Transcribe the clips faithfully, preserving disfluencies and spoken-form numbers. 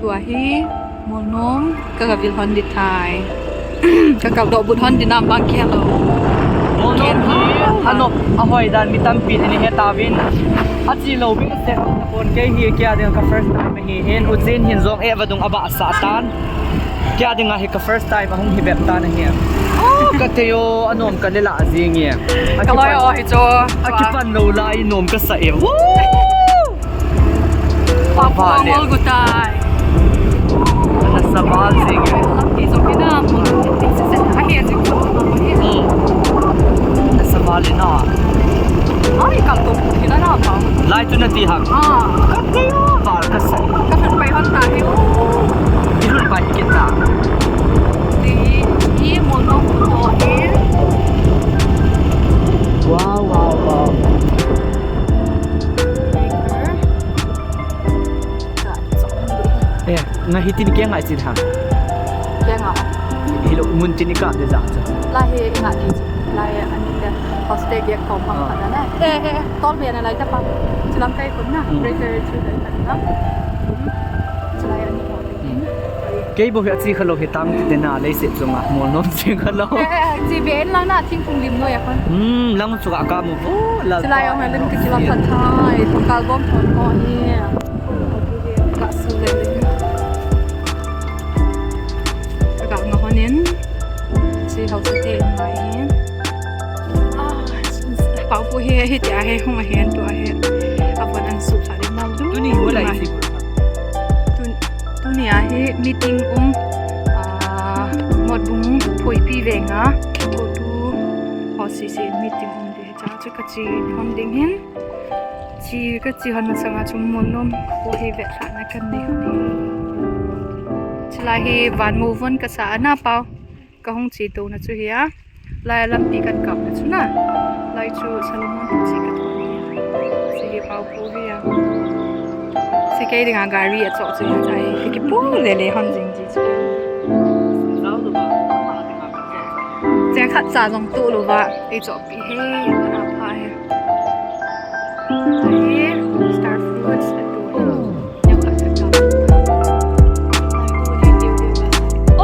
Tua hi, Molnom, ka ga vil hon di tai. Ka kal doh but hon di nam bang ki hello. Molnom hi, ano, ahoi dan mi tampi ni he tauvin. Achi lou bing se kon kei hi kia ding ka first time hi hin, u chin hin jong e vadung aba sa tan. Kia ding a hi ka first time ahung hi bep tan hi. Oh, ka te yo, anom ka le la jing e. Ka loi o hi cho. Akipan lou lai nom ka sa e. Woo! Papa ngol gu tai. Ana sa val jing e. Lampi jong ki na mo. Ti se se. A he jing ko. Hmm. Ana sa val e na. Ai, kal to ki na na pa. Lai tu na ti hak. Ah. Ka te yo. Val ka sa. Ka thun pai hon ta hi. Ki thun pai ki ta. Ti, i mo no ko e. Wow, wow, wow. Eh, nga hitin ke ngai sin ha. Ke nga. Hilo mun tin ka de ja cha. La he nga ni. La he ani de hostel ge ko ma ka na. Eh, eh, tol be na lai ta pa. Chilam kai kun na. Hmm. Breaker chu lai ta na. Hmm. Chilai ani ko. Hmm. Kei bo hi achi kha lou hi tang ti te na lei se chunga Molnom chi kha lou. Eh, eh, chi be en lang na thingphung lim noi a kon. Hmm, lang chu ka ka mu po la. Chilai ong len ka chi la phat thai, thong kal bom thon ko ni. Ka su le le. Ka ka nga honin. Chi hau su te mai. Ah, pau pu hi, hi ti a hi hung a hi an tu a hi. A von an su sa le mal du. Tuni hi wala i si. Tun-, tuni a hi meeting um, ah, Motbung Phoipi venga. Ko tu ho si si meeting um di cha chu ka chi hon ding hin. Chi ka chi hon masanga chu Molnom ko hi ve sa na kan nei hon. Chilai hi van mo von ka sa ana pau. Ka hung chi to na chu hi a. Lai lampi kan kap na chu na. Lai chu Solomon chu chi ka to ni. Chi hi pau pu hi a. Chi kei dinga gari a cho chu hi a chai. Ki pu le le hon jing ji chu. Cheng khat cha jong tu lo va. Ei cho pi he. Ka na pha he. Hi star fruits a tu hi.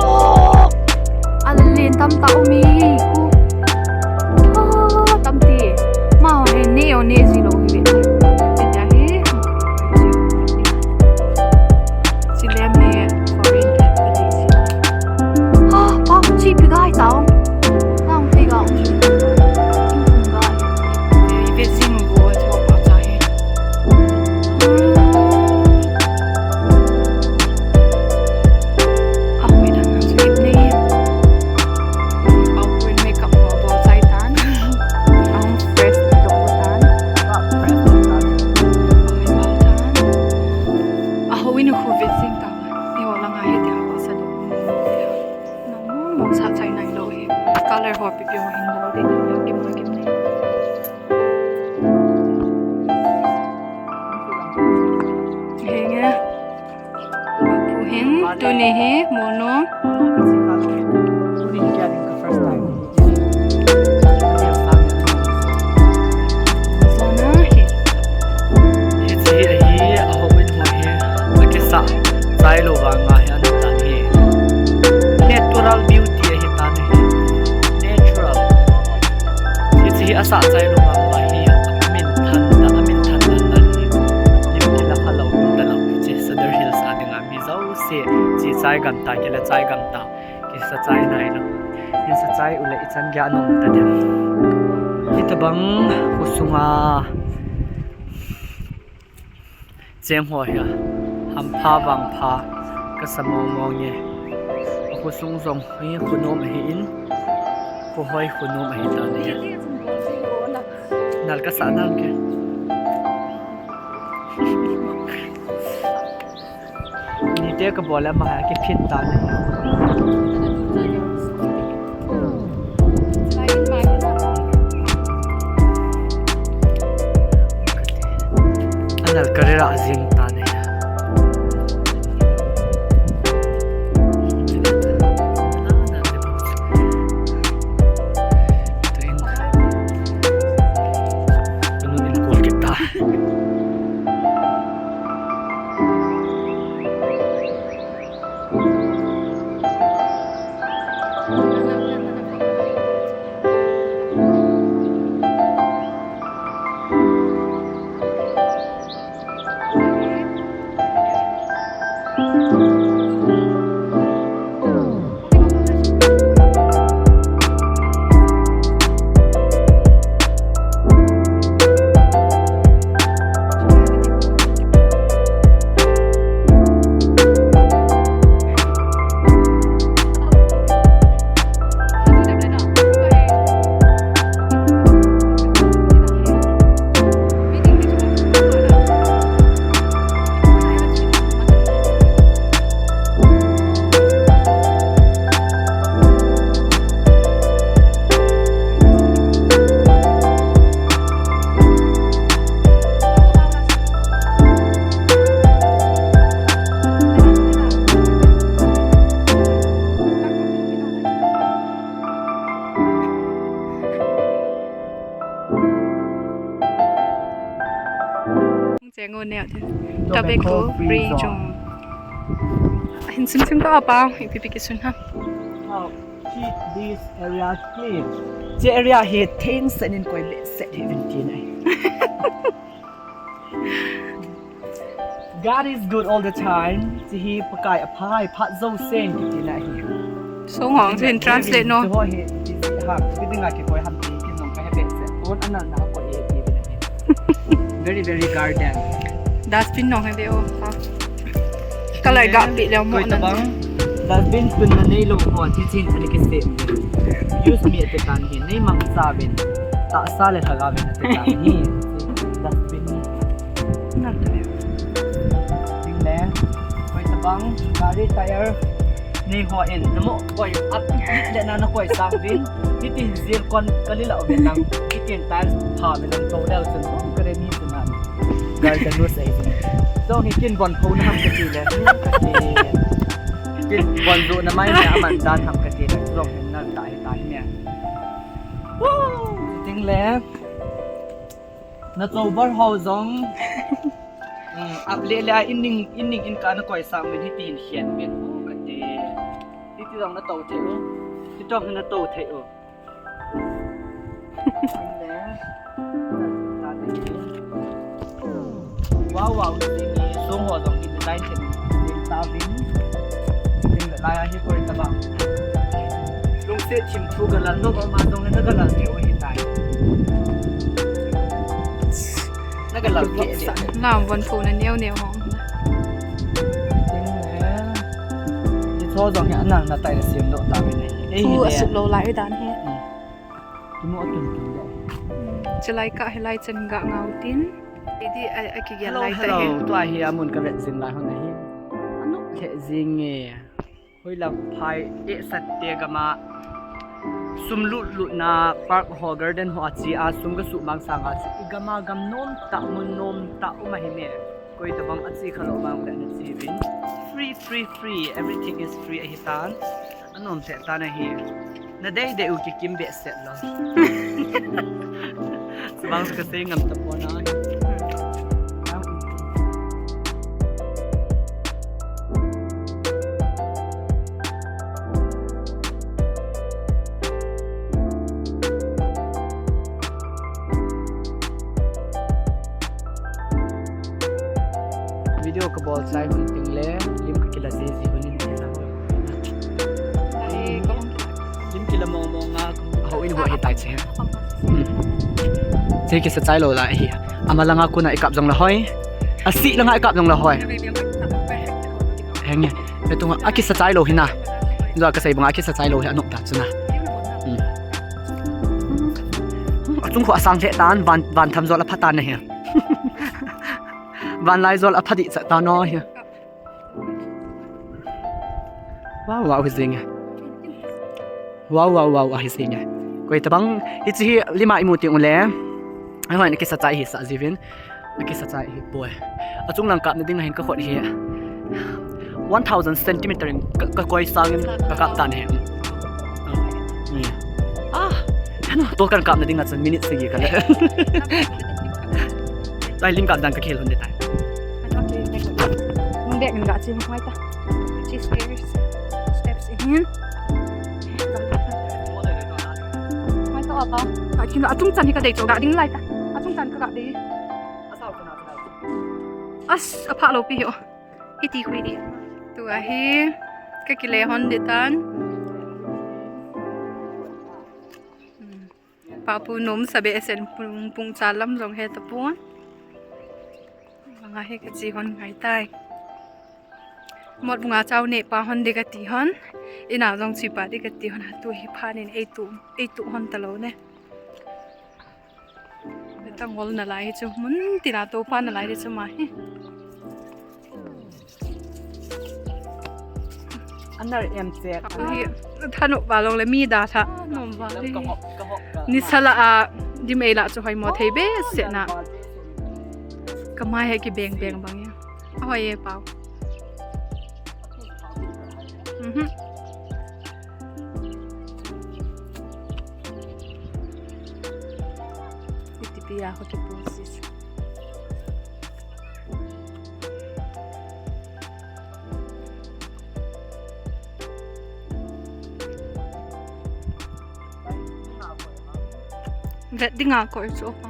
Oh! Ala len tam ta umi. Ku. Oh, tam ti. Ma ho he ne o ne ji lo hi. Ti ja hi. Si lem he foreign cat ka ji si. Ah, pa chi pi gai ta. Nang pi ga. Pi ga. Ei ve jing go a chu pa cha hi. Mong sa chai nai lo hi. Color ho pi pi ho hin bol de, kim na kim na. Henge. Pu hin, tuni hi, Molnom. Tuni hi kya din ka first time. Zona hi. Hiche hi, a home in ho hi. Akisa. Chai lou vanga hi an tan hi. Natural beauty ahi tan hi. Natural. Hiche hi asa chai lou vanga hi. Amin than ta, amin than ta hi. Lim kila kha lou ta lou hiche Sadar Hills a dinga mi jouse. Chi chai gam ta, kila chai gam ta. Kisa chai nai lou. Kisa chai u le ichan gei nom ta dem. Hitabang khosunga. Cheng ho hi a, hampha vangpha kasa mong mong e. Khosung jong hi khonom ahi in, khohoi khonom ahi tan e. Nal kasa nam ke. Nite kabol le ama hi kiphin tan e. Anal karira jing tan e. Anu in kol kita. Tobacco free zone. Hin sim sim ta apa, ipi pi kisun ha. How keep this area clean. Hiche area hi theng sen in koi behseh hi vin ti nai. God is good all the time. Hiche hi Pakai apha, apha jou sen kiti nai. Song hong, hin translate no. Hiche ho hi, hiche hi ha, kiti nga kikoi ham ti, kin nong ka he behseh. Kon ana na ko e ti. Very, very garden. Dustbin nong he be o. Ka lai ga pi leo mo na. Dustbin tun na nei lo ho, ti chin ani kisem. Use me ati tan hi, nei mang sa vin. Tahsa le lhaga vin ati tan hi. Dustbin ni. Na tu. Ding le. Koi tabang, gari tire. Nei ho in, namo koi at le na na koi sang vin. Hitin zil kon kali la o vin nang. Hitin tan pha vin nang to le chun. Kare ni chun na. Garden no sei. Jong hi kin bon pho na ham kati le. Kin bon jo na mai ne aman dan ham kati le. Jong hin na ta hi ta hi ne. Ting le. Na to bar ho jong. Ap le le a in ning, in ning in ka na koi sang min hitin hian min. Kati. Hiti jong na to thei o. Hiti jong na to thei o. Wow, wow, song ho jong in design chen in ta vin. Sing le lai a hi koi ta ba. Lungset chim thu ga lal no ma jong le na ga lal te o hi tai. Na ga lal te. Lam von pho na neo neo ho. Ni cho jong hi anang na tai na siam doh ta vin. Ei, thu asuk lo lai dan hi. Kimu a tun tun doh. Chulai ka helai chan ga ngau tin. Idi a, a kigial lai ta hi. Hello, hello. Tua hi amun ka vet jing lai hon ahi. Anu le jing e. Hoi lang phai e sat te gama. Sum lut lut na park ho garden ho a chi a sum ka su mang sang a chi. I gama gam nom ta mun nom ta um ahi me. Koi tabang a chi kha lo mang le na chi vin. Free, free, free. Everything is free ahi tan. Anom thei tan ahi. Na dei dei u kikim behseh lo. Subang ka sei ngam ta pon a. Video ka bol chai hun ting le, lim ka kila ji ji hun in kila. Lim kila mong mong a, ho in ho hi tai che. Hmm. Che kisa chai lo la hi. Ama langa kuna i kap jong la hoi. Asi langa i kap jong la hoi. Henge. Petunga a kisa chai lo hi na. Jua ka sei banga a kisa chai lo hi anop ta chu na. Hmm. Achung khu asang lheh tan, van, van tham jol apha tan ahi. Van lai jol apha dih cha tan ahi. Wow, wow, wow, hi jing e. Wow, wow, wow, wow, hi jing e. Koi tabang, hichi hi lima imu ting ule. Ahoi, na kisa chai hi sa jiuvin. Akisa chai hi poi. Achung lang kapna ding ahin ka khut hi. One thousand centimeter in ka, ka koi sangin ka kap tan hi. Hmm. Ah, hano, to kan kapna ding a chun minute sagi ka le. Tai lim kap dan ka khel hun de tai. Hung dek in ga chi mai ta. Chi stairs. Steps in. Mai ta apa. Ka kin achung chan hi ka dei cho ga ding lai ta. Achung chan ka ga dei. As, apha lo pi ho. Hiti khui di. Tua hi, ka kile hon di tan. Hmm. Papu nom sa behseh in pung, pung cha lam jong he tapon. Anga hi ka chi hon ngai tai. Mot bunga chau ne pa hon di ka ti hon. Ina jong chi pa di ka ti hon. Tu hi phan in ei tu, ei tu hon ta lo ne. Tangol na lai hi chu, mun tina to pa na lai hi chu ma hi. Anar em che. Hi, thanu ba long le mi da tha. Nom ba di. Ni sala a, dim ei la chu hoi mo thei behseh na. Ka mai he ki beng beng bang ya. Ahoi e pau. Mhm. Iti pi a ho ki pu sis. Vet dinga koi chu pa.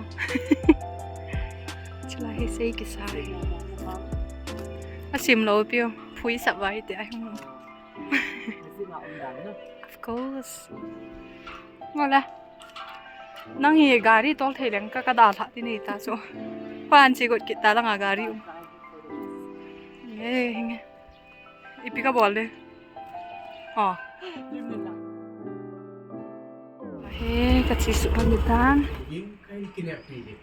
Chila hi sei kisa. Asim lou piu. Phui sap vai te ai. Of course. Ngole. Nang hi gari tol thei leng ka, ka dalha ti nei ta chu. Pan chi got kit ta langa gari um. Nge, nge. Ipi ka bol le. Oh. He, ka chi su pan ni tan. Ing kai kinep pi le.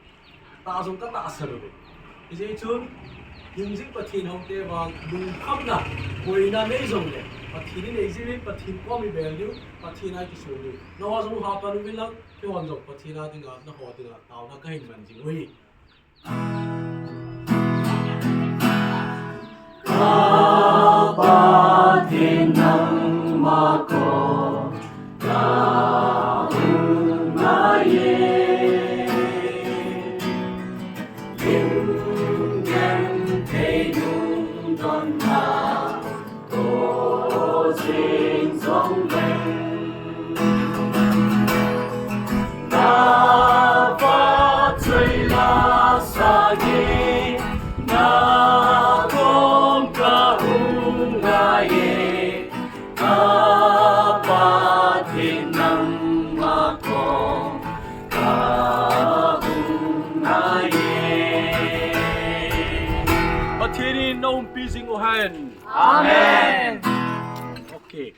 Ta jong ka tahsa lou ve. Hijeh chun, hingjing Pathen houin te vang, lungkhamna, boina nei jongle, Pathen in eijil in, Pathen kom i bel diu, Pathen a i kisol diu. Nangho jong hapan uvin lang, keihon jong Pathen a dinga, nangho dinga, taona kahin man jing uve. Ka Pathen nangma kom ka hung ngai e. Lim genthei lungdonna toh jing jongleng. Na vahchoi la sangin na kom ka hung ngai e, ka Pathen nangma kom ka hung ngai e. Pathen in na umpi jing u hen. Amen. Okay.